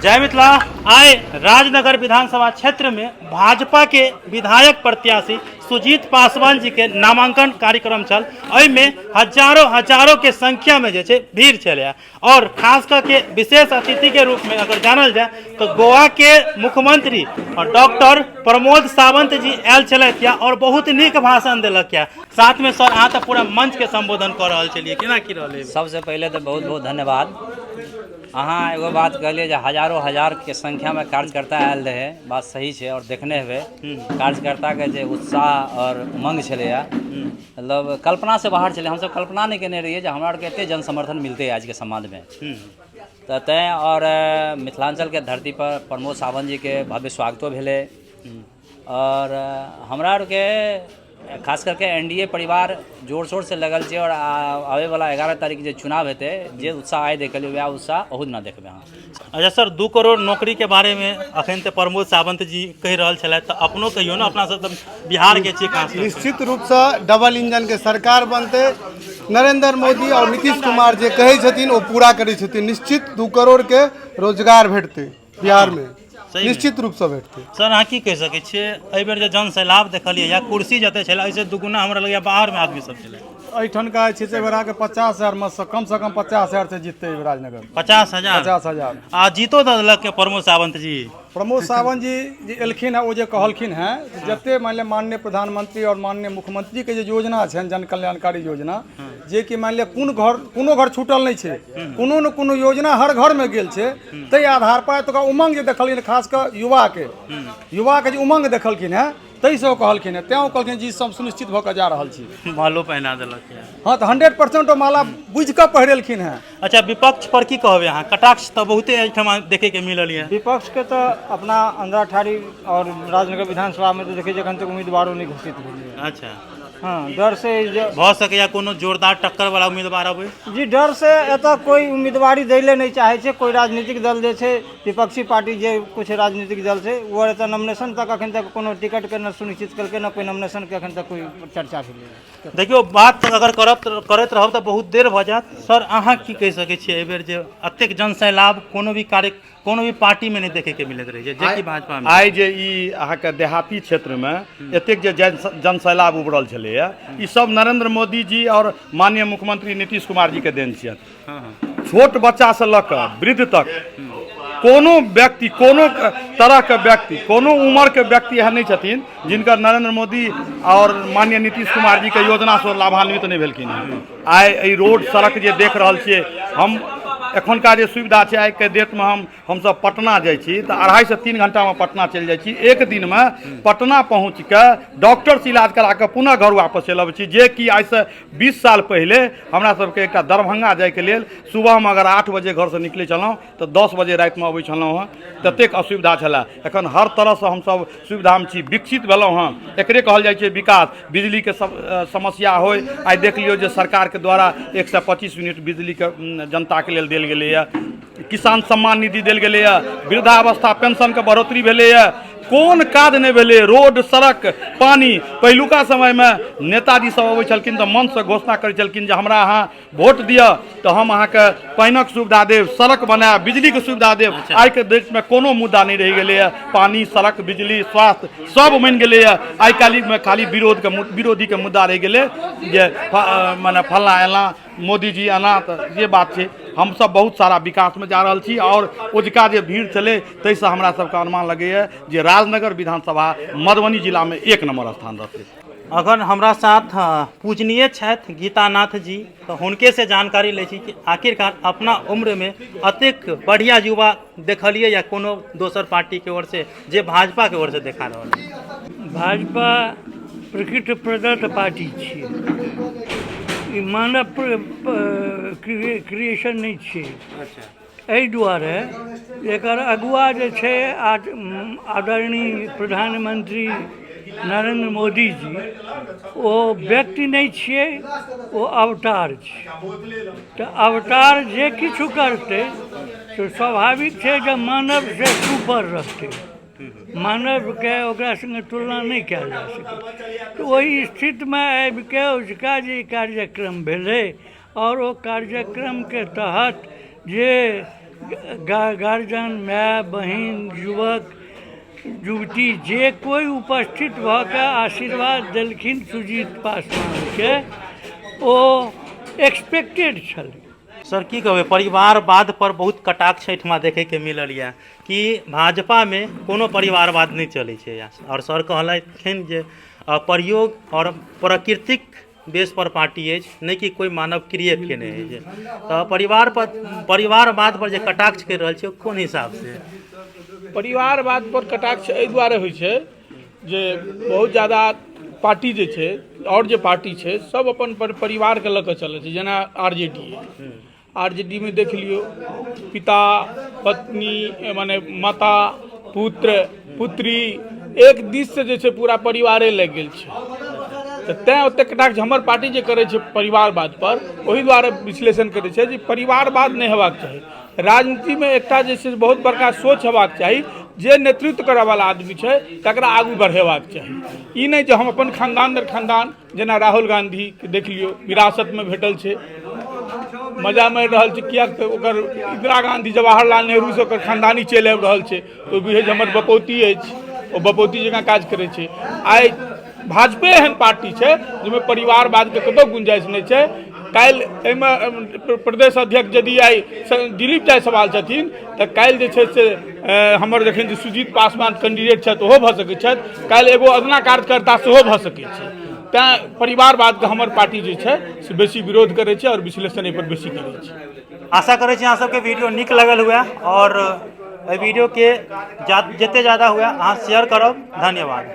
जय मिथिला। आइ राजनगर विधानसभा क्षेत्र में भाजपा के विधायक प्रत्याशी सुजीत पासवान जी के नामांकन कार्यक्रम छल। एहिमे हजारों हजारों के संख्या में जे छै भीड़ छलै और खास करके विशेष अतिथि के रूप में अगर जानल जाए तो गोवा के मुख्यमंत्री और डॉक्टर प्रमोद सावंत जी आयल छलथि या और बहुत नीक भाषण देलक या। साथ में सर अहाँ तऽ पूरा मंच के संबोधन कऽ रहल छलियै, केना की रहलै? सबसे पहिले तऽ बहुत बहुत धन्यवाद। अहाँ एगो बात कहलियै जे हजारों हजारके संख्यामे कार्यकर्ता आयल रहै, बात सही छै और देखने हेबै कार्यकर्ताके जे उत्साह और उमंग छलैए, मतलब कल्पनासँ बाहर छलै। हमसब कल्पना नहि केने रहियै जे हमरा आरके एते जन समर्थन मिलतै आजके समाजमे। तऽ तैँ आओर मिथिलाञ्चलके धरतीपर प्रमोद सावंत जीके भव्य स्वागतो भेलै आओर हमरा आरके खास करके एन डी ए परिवार जोर शोरसँ लगल छै आओर आबैवला 11 तारीख जे चुनाव हेतै, जे उत्साह आइ देखलियै वएह उत्साह ओहू दिना देखबै अहाँ। अच्छा सर, 2 करोड़ नौकरी के बारे में अखन तऽ प्रमोद सावंत जी कहि रहल छलथि, तऽ अपनो कहियौ ने, अपना सब तऽ बिहार के छियै खास करके। निश्चित रूपसँ डबल इंजनके सरकार बनतै। नरेंद्र मोदी आओर नीतीश कुमार जे कहै छथिन ओ पूरा करै छथिन। निश्चित 2 करोड़के रोजगार भेटतै बिहारमे, सही में। निश्चित रूपसँ भेटतै। सर अहाँ की कहि सकै छियै, एहि बेर जे जन सैलाब देखलियै या कुर्सी जते छलै एहिसँ दुगुना हमरा लगैया बाहरमे आदमी सब छलै। एहिठामका जे छै से एहि बेर अहाँके 50,000 मतसँ कमसँ कम 50,000 से जीततै एहि बेर राजनगर। 50,000? 50,000। आ जीतो दऽ देलक प्रमोद सावंत जी। प्रमोद सावंत जी जे एलखिन हेँ, ओ जे कहलखिन हेँ जते मानि लिअ माननीय प्रधानमंत्री आओर माननीय मुख्यमंत्रीके जे योजना छनि, जन कल्याणकारी योजना, जे कि मानि लिअ कोन घर कोनो घर छूटल नहि छै, कोनो ने कोनो योजना हर घरमे गेल छै, ताहि आधार पर एतुका उमंग जे देखलियनि, खास कऽ युवाके युवाके जे उमंग देखलखिन हेँ ताहिसँ ओ कहलखिन हेँ, तैँ ओ कहलखिन जी हम सुनिश्चित भऽ कऽ जा रहल छी। मालो पहिना देलक यऽ। हँ तऽ 100% ओ माला बुझि कऽ पहिरेलखिन हेँ। अच्छा, विपक्ष पर की कहबै अहाँ? कटाक्ष तऽ बहुते एहिठमा देखैके मिलल यऽ। विपक्षके तऽ अपना अंधराठाढ़ी आओर राजनगर विधानसभामे तऽ देखै छियै एखन तक उम्मीदवारो नहि घोषित भेलैए। अच्छा। हँ, डर से जे भऽ सकैए कोनो जोरदार टक्कर वाला उम्मीदवार अबै? जी, डर से एतऽ कोइ उम्मीदवारी दै लए नहि चाहै छै। कोइ राजनीतिक दल जे छै, विपक्षी पार्टी जे किछु राजनीतिक दल छै, ओ एतऽ नॉमिनेशन तक एखन तक कोनो टिकटके नहि सुनिश्चित केलकै, ने कोइ नॉमिनेशनके एखन तक कोइ चर्चा भेलैए। देखियौ, बात अगर करब करैत रहब तऽ बहुत देर भऽ जायत। सर अहाँ की कहि सकै छियै, एहि बेर जे एतेक जन सैलाब कोनो भी कार्य कोनो भी पार्टीमे नहि देखैके मिलैत रहै छै जेकि भाजपामे? आइ जे ई अहाँके देहाती क्षेत्रमे एतेक जे जनसैलाब उभरल छलैए, ई सब नरेंद्र मोदी जी आओर माननीय मुख्यमंत्री नीतीश कुमार जीके देन छियनि। छोट बच्चासँ लऽ कऽ वृद्ध तक कोनो व्यक्ति, कोनो तरहके व्यक्ति, कोनो उम्रके व्यक्ति एहन नहि छथिन जिनकर नरेंद्र मोदी आओर माननीय नीतीश कुमार जीके योजनासँ लाभान्वित नहि भेलखिन हँ। आइ एहि रोड सड़क जे देख रहल छियै हम, एखनका जे सुविधा छै, आइके डेटमे हमसभ पटना जाइ छी तऽ 2.5 से 3 घंटामे पटना चलि जाइ छी। एक दिनमे पटना पहुँच कऽ डॉक्टरसँ इलाज करा कऽ पुनः घर वापस चलि अबै छी, जे कि आइसँ 20 साल पहिले हमरा सबके एकटा दरभंगा जाइके लेल सुबहमे अगर 8 बजे घरसँ निकलै छलहुँ तऽ 10 बजे रातिमे अबै छलहुँ हँ, ततेक असुविधा छलए। एखन हर तरहसँ हमसभ सुविधामे छी, विकसित भेलहुँ हँ। एकरे कहल जाइ छै विकास। बिजलीके सब समस्या होइ, आइ देख लियौ जे सरकारके द्वारा 125 यूनिट बिजलीके जनताके लेल देल गेलैए, किसान सम्मान निधि देल गेलैए, वृद्धावस्था पेंशनके बढ़ोतरी भेलैए। कोन काज नहि भेलै? रोड सड़क पानि। पहिलुका समयमे नेताजी सब अबै छलखिन तऽ मंचसँ घोषणा करै छलखिन जे हमरा अहाँ वोट दिअ तऽ हम अहाँके पानिक सुविधा देब, सड़क बनायब, बिजलीके सुविधा देब। आइके देशमे कोनो मुद्दा नहि रहि गेलैए। पानि, सड़क, बिजली, स्वास्थ्य सब बनि गेलैए। आइ काल्हिमे खाली विरोधके विरोधीके मुद्दा रहि गेलै जे मने फल्लाँ एना, मोदीजी एना। तऽ ये बात छै, हमसब बहुत सारा विकासमे जा रहल छी आओर ओजुका जे भीड़ छलै ताहिसँ हमरा सबके अनुमान लगैए जे राजनगर विधानसभा मधुबनी जिलामे 1 नम्बर स्थान रहतै। अखन हमरा साथ पूजनीय छथि गीतानाथ जी, तऽ हुनके से जानकारी लै छी कि आखिरकार अपना उम्रमे एतेक बढ़िआँ युवा देखलियै या कोनो दोसर पार्टीके ओर से जे भाजपाके ओर से देखा रहल है। भाजपा प्रकृत प्रदत्त पार्टी छियै, ई मानव क्रिएशन नहि छियै। एहि दुआरे एकर अगुआ जे छै आदरणीय प्रधानमंत्री नरेन्द्र मोदीजी, ओ व्यक्ति नहि छियै, ओ अवतार छियै। तऽ अवतार जे किछु करतै तऽ स्वाभाविक छै जे मानवसँ सुपर रहतै, मानवके ओकरा सङ्गे तुलना नहि कयल जा सकै। तऽ ओहि स्थितिमे आबिके अजुका जे कार्यक्रम भेलै आओर ओ कार्यक्रमके तहत जे गार्जियन, माय, बहिन, युवक, युवती जे कोइ उपस्थित भऽ कऽ आशीर्वाद देलखिन सुजीत पासवानके, ओ एक्सपेक्टेड छलै। सर, की कहबै, परिवारवाद पर बहुत कटाक्ष एहिठमा देखैके मिलल यऽ कि भाजपामे कोनो परिवारवाद नहि चलै छै। आओर सर कहलखिन जे प्रयोग आओर प्रकृतिक बेस पर पार्टी अछि, नहि कि कोइ मानव क्रिएट केने अछि। तऽ परिवार पर, परिवारवाद पर जे कटाक्ष करि रहल छै, ओ कोन हिसाबसँ? परिवारवाद पर कटाक्ष एहि दुआरे होइ छै जे बहुत ज्यादा पार्टी जे छै आओर जे पार्टी छै, सब अपन परिवारके लऽ कऽ चलै छै। जेना आरजेडी, आरजेडीमे देख लियौ, पिता, पत्नी, माने माता, पुत्र, पुत्री, एक दिससँ जे छै पूरा परिवारे लागि गेल छै। तऽ तैँ ओतेक कटाक्ष हमर पार्टी जे करै छै परिवारवाद पर, ओहि दुआरे विश्लेषण करै छै जे परिवारवाद नहि हेबाक चाही। राजनीतिमे एकटा जे छै बहुत बड़का सोच हेबाक चाही। जे नेतृत्व करयवला आदमी छै, तकरा आगू बढ़ेबाक चाही। ई नहि जे हम अपन खानदान दर खानदान, जेना राहुल गाँधीके देख लियौ, विरासतमे भेटल छै, मजा मारि रहल छै। किएक तऽ ओकर इन्दिरा गाँधी, जवाहरलाल नेहरूसँ ओकर खानदानी चलि आबि रहल छै। ओ बुझै जे हमर बपौती अछि, ओ बपौती जकाँ काज करै छै। आइ भाजपे एहन पार्टी छै जाहिमे परिवारवादके कतहु गुंजाइश नहि छै। काल्हि एहिमे प्रदेश अध्यक्ष यदि आइ दिलीप जायसवाल छथिन, तऽ काल्हि जे छै से हमर जखन जे सुजीत पासवान कैंडिडेट छथि, ओहो भऽ सकैत छथि। काल्हि एगो अदना कार्यकर्ता सेहो भऽ सकैत छै। तैँ परिवारवादके हमर पार्टी जे छै से बेसी विरोध करै छै आओर विश्लेषण एहिपर बेसी करै छै। आशा करै छी अहाँ सबके वीडियो नीक लगल हुए आओर एहि वीडियोके जते ज्यादा हुए अहाँ शेयर करब। धन्यवाद।